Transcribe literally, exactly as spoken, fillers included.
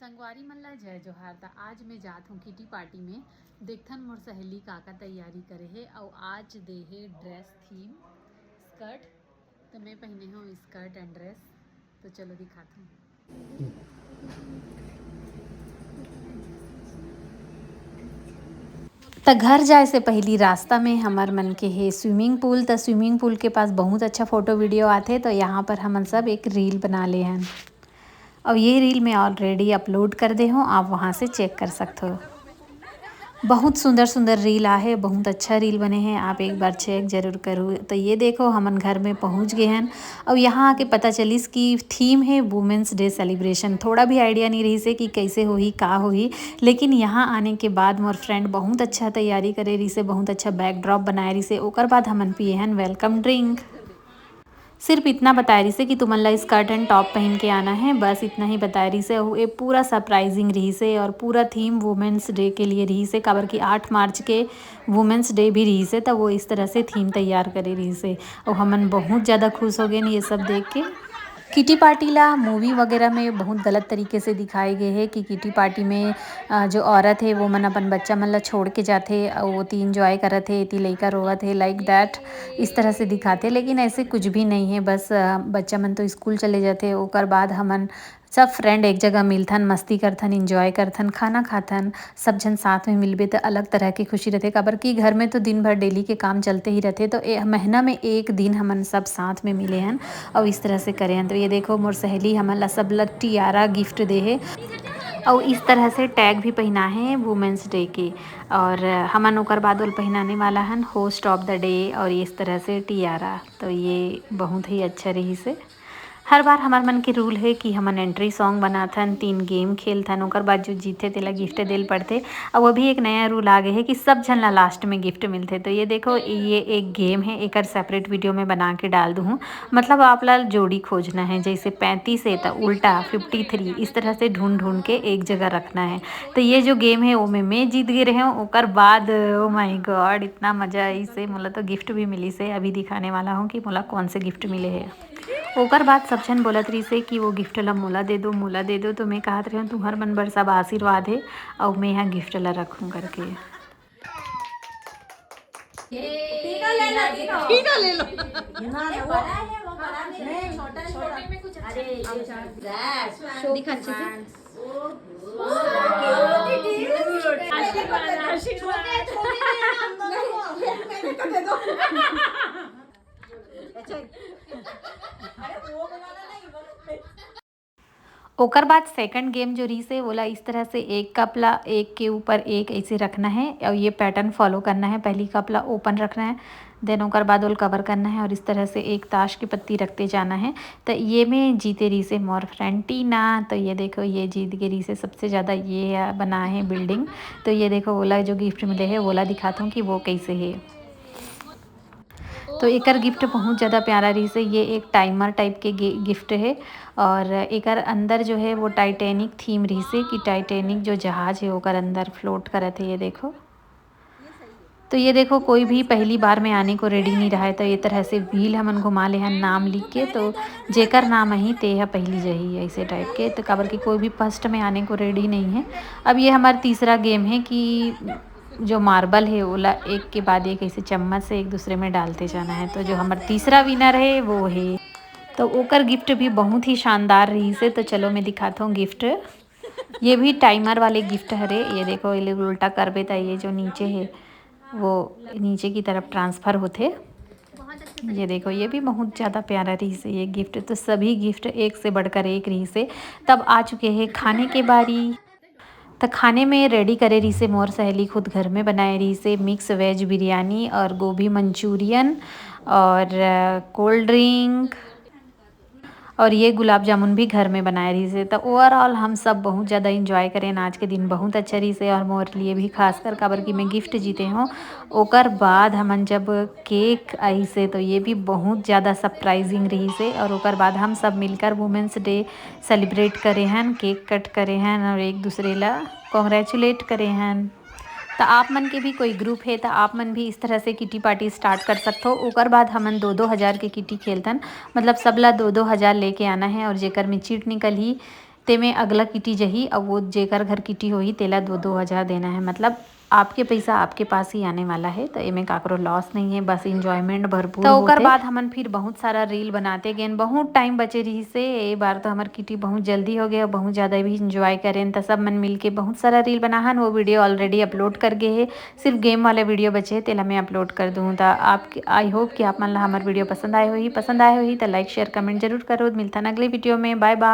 संगवारी मन ला जय जोहार। त आज मैं जात हूँ किटी पार्टी में, देखथन मोर सहेली का का तैयारी करे हे, अउ आज दे हे ड्रेस थीम स्कर्ट। तो मैं पहने हूँ स्कर्ट एंड ड्रेस। तो चलो दिखात हूँ। त घर जाए से पहली रास्ता में हमर मन के हे स्विमिंग पूल। त स्विमिंग पूल के पास बहुत अच्छा फोटो वीडियो आथे, तो यहाँ पर हमन सब एक रील बना ले हन। और ये रील मैं ऑलरेडी अपलोड कर दे हूँ, आप वहाँ से चेक कर सकते हो। बहुत सुंदर सुंदर रील आहे, बहुत अच्छा रील बने हैं, आप एक बार चेक जरूर करू। तो ये देखो, हमन घर में पहुँच गए हैं। और यहाँ आके पता चलिस कि थीम है वुमेंस डे सेलिब्रेशन। थोड़ा भी आइडिया नहीं रहिस हे कि कैसे होही, का होही, लेकिन यहाँ आने के बाद मोर फ्रेंड बहुत अच्छा तैयारी करे रहिस हे, बहुत अच्छा बैकड्रॉप बनाए रहिस हे। ओकर बाद हमन पिए हन वेलकम ड्रिंक। सिर्फ इतना बताए रहिस हे कि तुमन ला स्कर्ट एंड टॉप पहन के आना है, बस इतना ही बताए रहिस हे। अउ ये पूरा सरप्राइजिंग रहिस हे और पूरा थीम वुमेंस डे के लिए रहिस हे, काबर कि आठ मार्च के वुमेंस डे भी रहिस हे, त वो इस तरह से थीम तैयार करे रहिस हे। और हमन बहुत ज़्यादा खुश हो गए ये सब देख के। किटी पार्टी ला मूवी वगैरह में बहुत गलत तरीके से दिखाए गए हे कि किटी पार्टी में अ, जो औरत हे वो मन अपन बच्चा मन ला छोड़ के जाथे, अउ वो ती एंजॉय करत हे, ती लइका रोवत हे, लाइक दैट, इस तरह से दिखाथे। लेकिन ऐसे कुछ भी नहीं है, बस अ, बच्चा मन तो स्कूल चले जाथे, ओकर बाद हमन सब फ्रेंड एक जगह मिलथन, मस्ती करथन, एंजॉय करथन, खाना खाथन, सब झन साथ में मिलबे त अलग तरह के खुशी रथे। काबर कि घर में तो दिन भर डेली के काम चलते ही रथे, तो ए, महीना में एक दिन हमन सब साथ में मिले हन और इस तरह से करे हन। तो ये देखो, मोर सहेली हमन ला सब ला टियारा गिफ्ट दे हे और इस तरह से टैग भी पहना है वुमेंस डे के। और हमन ओकर बाद ओल पहनाने वाला हन होस्ट ऑफ द डे और इस तरह से टियारा। तो ये बहुत ही अच्छा रहिस हे। हर बार हमर मन के रूल हे कि हमन एंट्री सॉन्ग बनाथन, तीन गेम खेलथन, ओकर बाद जो जीते तेला गिफ्ट देल पड़थे। अउ अभी एक नया रूल आ गए हे कि सब झन ला लास्ट में गिफ्ट मिलथे। तो ये देखो, ये एक गेम है, एकर सेपरेट वीडियो में बना के डाल दूँ। मतलब आप ला जोड़ी खोजना है, जैसे पैंतीस है तो उल्टा फिफ्टी थ्री, इस तरह से ढूंढ ढूंढ के एक जगह रखना है। तो ये जो गेम है वो में मैं जीत गए रहे हूँ। ओकर बाद, ओ माय गॉड, इतना मजा आइस हे। मोला तो गिफ्ट भी मिलिस हे, अभी दिखाने वाला हूँ कि मोला कौन से गिफ्ट मिले हे। ओकर बाद सब झन बोलत रहिस हे कि वो गिफ्ट ला मोला दे दो, मोला दे दो। तो मैं कहत रहे हूँ, तुम्हर मन बर सब आशीर्वाद हे, अउ मैं यहाँ गिफ्ट ला रखूँ करके। टीका ले लो, टीका। टीका ले लो। दिखा अच्छे से। आशीर्वाद, आशीर्वाद। ओकर बाद सेकंड गेम जो रहिस हे, ओला इस तरह से एक कप ला एक के ऊपर एक ऐसे रखना है और ये पैटर्न फॉलो करना है। पहली कप ला ओपन रखना है, देन ओकर बाद ओल कवर करना है और इस तरह से एक ताश की पत्ती रखते जाना है। तो ये में जीते रहिस हे मोर फ्रेंड टीना। तो ये देखो, ये जीत के रहिस हे, सबसे ज़्यादा ये बना है बिल्डिंग। तो ये देखो, ओला जो गिफ्ट मिले है, ओला दिखाता हूँ कि वो कैसे है। तो एकर गिफ्ट बहुत ज़्यादा प्यारा रहिस हे। ये एक टाइमर टाइप के गे-, गिफ्ट है और एकर अंदर जो है वो टाइटैनिक थीम रहिस हे कि टाइटैनिक जो जहाज है ओकर अंदर फ्लोट करत है। ये देखो, तो ये देखो, कोई भी पहली बार में आने को रेडी नहीं रहा है, तो ये तरह से व्हील हमन घुमा ले हन नाम लिख के, तो जेकर नाम आही ते ह पहली जही, ऐसे टाइप के। तो काबर कि कोई भी फर्स्ट में आने को रेडी नहीं है। अब ये हमारा तीसरा गेम है कि जो मार्बल है ओला एक के बाद एक ऐसे चम्मच से एक दूसरे में डालते जाना है। तो जो हमारा तीसरा विनर है वो है, तो ओकर गिफ्ट भी बहुत ही शानदार रहिस हे। तो चलो मैं दिखाता हूँ गिफ्ट। ये भी टाइमर वाले गिफ्ट हरे। ये देखो, ये लोग उल्टा करबे त ये जो नीचे है वो नीचे की तरफ ट्रांसफ़र होथे। ये देखो, ये भी बहुत ज़्यादा प्यारा रहिस हे ये गिफ्ट। तो सभी गिफ्ट एक से बढ़कर एक रहिस हे। तब आ चुके हैं खाने के बारी। तो खाने में रेडी करे रहिस हे मोर सहेली, खुद घर में बनाए रहिस हे मिक्स वेज बिरयानी और गोभी मंचूरियन और कोल्ड ड्रिंक। और ये गुलाब जामुन भी घर में बनाए रहिस हे। तो ओवरऑल हम सब बहुत ज़्यादा इंजॉय करेन। आज के दिन बहुत अच्छा रहिस हे और मोर लिए भी खासकर, काबर कि मैं गिफ्ट जीते हूँ। ओकर बाद हमन जब केक आइस हे तो ये भी बहुत ज़्यादा सरप्राइजिंग रहिस हे। और ओकर बाद हम सब मिलकर वुमेंस डे सेलिब्रेट करे हन, केक कट करे हन और एक दूसरे ला कॉन्ग्रेचुलेट करे हन। त आप मन के भी कोई ग्रुप हे त आप मन भी इस तरह से किटी पार्टी स्टार्ट कर सकथो। ओकर बाद हमन दो दो हज़ार के किटी खेलथन, मतलब सबला दो दो हज़ार लेके आना है और जेकर में चिट निकलही तेमे अगला किटी जही, अउ वो जेकर घर किटी होही, तेला दो दो हजार देना है। मतलब आपके पैसा आपके पास ही आने वाला है, तो एमे काकरो लॉस नहीं है, बस इंजॉयमेंट भरपूर तो ओकर होथे। बाद हमन फिर बहुत सारा रील बनाते गेन, बहुत टाइम बचे रही से। ए बार तो हमर किटी बहुत जल्दी हो गए, बहुत ज़्यादा भी इंजॉय करेन, तो सब मन मिलके बहुत सारा रील बनाहन। वो वीडियो ऑलरेडी अपलोड कर गए है, सिर्फ गेम वाला वीडियो बचे, तेला मैं अपलोड कर दूँ। तो आप, आई होप कि आप मन ला हमर वीडियो पसंद आए होही। पसंद आए होही तो लाइक, शेयर, कमेंट जरूर करो। मिलथन अगले वीडियो में। बाय बाय।